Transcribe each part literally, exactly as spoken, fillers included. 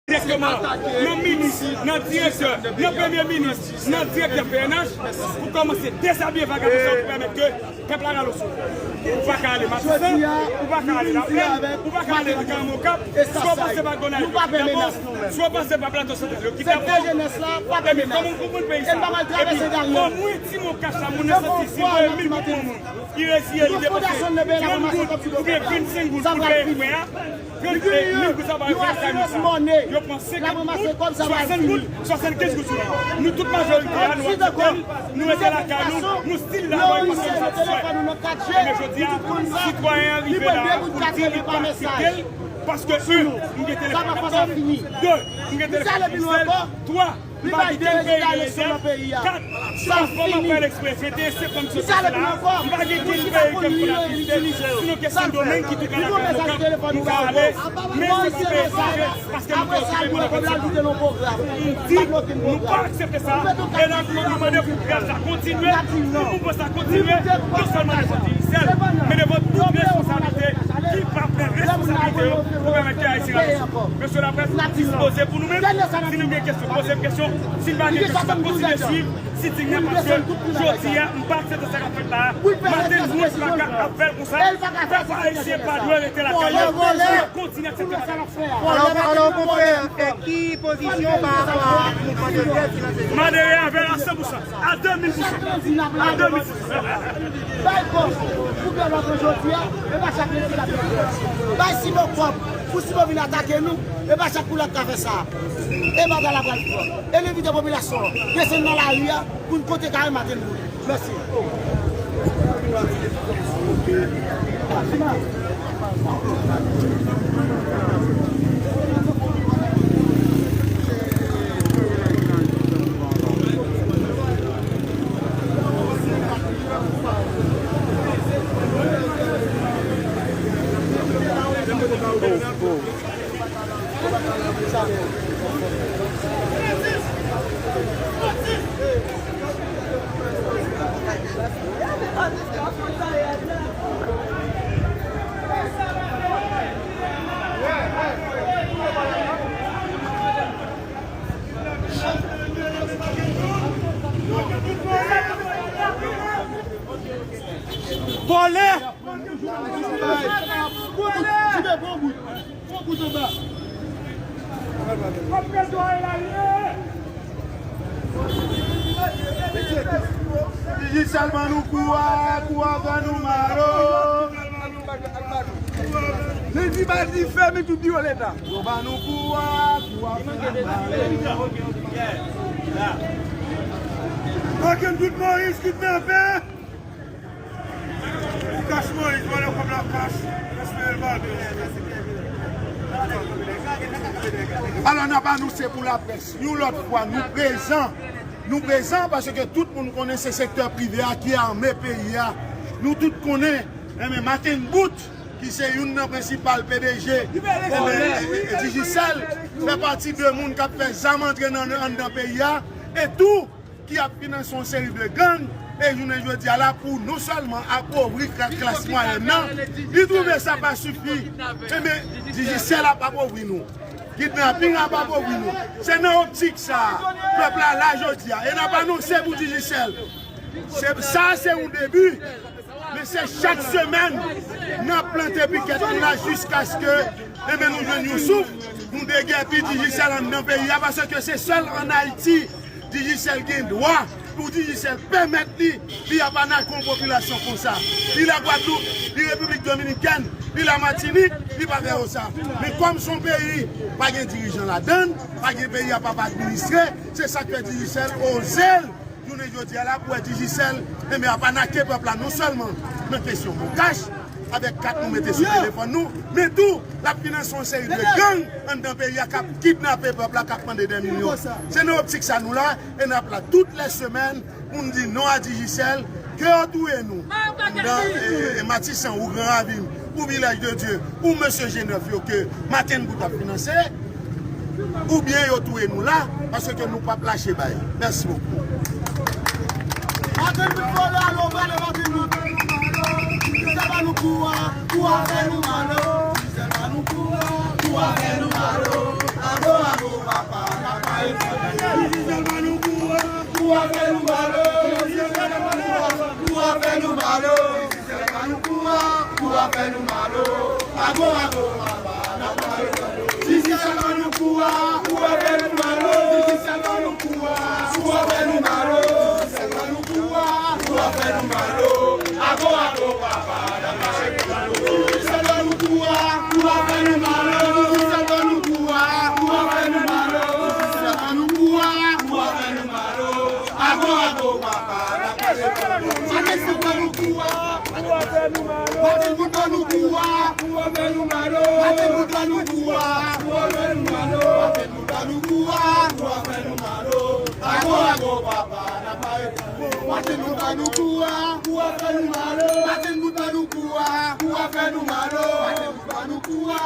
Dirèkteman nan minis, nan direktè, nan premye minis, nan direktè P N H, pou kòmanse dezabiye vagabon sa yo pou pèmèt ke pèp la rale sou ou. Ou pa ka ale Matisan, ou pa ka ale Laplèn, ou pa ka ale nan Kawomokap, swa w pase pa Gonayiv yo kidnape w, swa w pase pa Plato Santral yo kidnape w. Ebyen, kòman w konprann peyi sa? Ebyen, omwen timoun kach la, moun nan santi si voye mil goud pou moun, li reziye, li depanse trant goud oubyen vennsenk goud pou l peye frè a. Trant mil pou sa pa fè kay misye. Yo pran senkant goud, swasannkenz goud sou li. Nou tout majorite a, nou aktyèl, nou rete lakay nou, nou still la, nou pase nou satisfè. Ebyen, jodi a, sitwayen an rive la pou l di li pa aksepte l, paske, en, m gen telefòn laptop, de, m gen telefòn Digicel, twa, m pa gen kenn peyi nan lezè, kat, San fòm, m ap fè l eksprè, venteyen septanm ki sot pase la, m pa gen kenn peyi ke m konn administre, sinon kesyon domèn ki tou ka lakay mwen, m ka ale, men se pa peyi etranje, paske nou te okipe pou lakay sa. M di, nou pa aksepte sa, e la nou mande pou grèv sa kontinye, pou mouvman sa kontinye, non sèlman devan Digicel, men devan tout responsablite ki pa pran responsablite yo pou pèmèt ke Ayiti rale sou. Mesye laprès, dispoze pou nou menm, si nou gen kesyon, poze m kesyon, si n pa gen kesyon, n ap kontinye swiv. Sitting nan, paske jodi a, m pa aksepte sa k ap fèt la a. Martin Boot pa ka ap fè l konsa. Pèp ayisyen pa dwe rete lakay yo. N ap kontinye aksepte bagay. Alò, alò, monchè, e ki pozisyon w pa rapò a mouvman de grèv ki lanse jodi a? M adere avè l a san pou san, a de mil pou san, a de mil pou san. Bay kòb pou grèv la pran jodi a, e pa chak lendi k ap fè grèv. Bay Sibo kòb pou Sibo vin atake nou, e pa chak kou l ap ka fè sa. E bagay la pral fò. E n envite popilasyon an desann nan lari a pou n kontre kare Martin Boot. Mèsi. Vòlè! Digicel ban nou kou a, kou a fè nou mal o. Li di ba dife, men tout biro leta. Yo ban nou kou a, kou a fè nou mal o. Martin Boot Moïse kidnapè. Kach Moïse, vòlè kòb la kach, espere l pa vin. Alò, n ap anouse pou laprès, yon lòt fwa, nou prezan. Nou prezan paske tout moun konnen se sektè prive a ki ame peyi a. Nou tout konnen, enben, Martin Boot, ki se youn nan prensipal P D G, enben, e, e, Digicel, fè pati de moun k ap fè zam antre nan, anndan peyi a, e tou, ki ap finanse yon seri de gang, e jounen jodi a la, pou non sèlman apovri kla-, klas mwayèn nan, li twouve sa pa sifi. Enben, Digicel ap apovri nou. Kidnaping ap apovri nou. Se nan optik sa a, pèp la la jodi a, e n ap anonse pou Digicel. Se, sa se yon debi. Men se chak semèn, n ap plante pikèt nou la jiskaske, enben, nou jwenn yon souf, nou degèpi Digicel anndan peyi a, paske se sèl ann Ayiti Digicel gen dwa pou Digicel pèmèt li, li ap anake yon popilasyon konsa. Li Lagwadloup, li Repiblik Dominikèn, li Lamatinik, li pa fè yo sa. Men kòm se yon peyi pa gen dirijan ladann, pa gen peyi a p ap administre, se sa k fè Digicel oze l jounen jodi a la pou wè Digicel, enben, ap anake pèp la non sèlman nan kesyon bon kach, avèk kat nou mete sou telefòn nou, men tou, l ap finanse yon seri de gang anndan peyi a k ap kidnape pèp la, k ap mande dè milyon. Se nan optik sa nou la, e n ap la tout lè semèn pou n di non a Digicel, ke yo touye nou anndan, e, e, e Matisan ou Gran Ravin, ou Vilaj de Dye, ou mesye G nèf yo ke Martin Boot ap finanse, oubyen yo touye nou la, paske nou p ap lache bay. Mèsi bokou. Martin Boot vòlè, alo, vòlè, Martin Boot. Sa ba nou kou a, kou a fè nou mal o. Sa ba nou kou a, kou a fè nou mal o. Alo, alo. Fè nou mal o, ago ago papa, n ap mache pran yo. Jistis sèlman nou kou a, ou a fè nou mal o. Jistis sèlman nou kou a, ou a fè nou mal o. Jistis sèlman nou kou a, ou a fè nou mal o. Ago ago papa, n ap mache pran yo. Jistis sèlman nou kou a, ou a fè nou mal o. Jistis sèlman nou kou a, ou a fè nou mal o. Jistis sèlman nou kou a, ou a fè nou mal o. Ago ago papa, n ap mache pran yo. Maten nou pran nou kou a. Maten nou pran nou kou a. Maten nou pran nou kou a. Maten nou pran nou kou a. Ago ago papa, n ap mache pran yo. Maten nou pran nou kou a. Maten nou pran nou kou a. Maten nou pran nou kou a.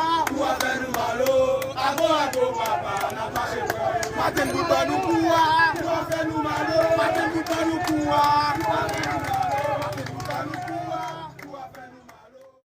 Ago ago papa, n ap mache pran yo. Maten nou pran nou kou a.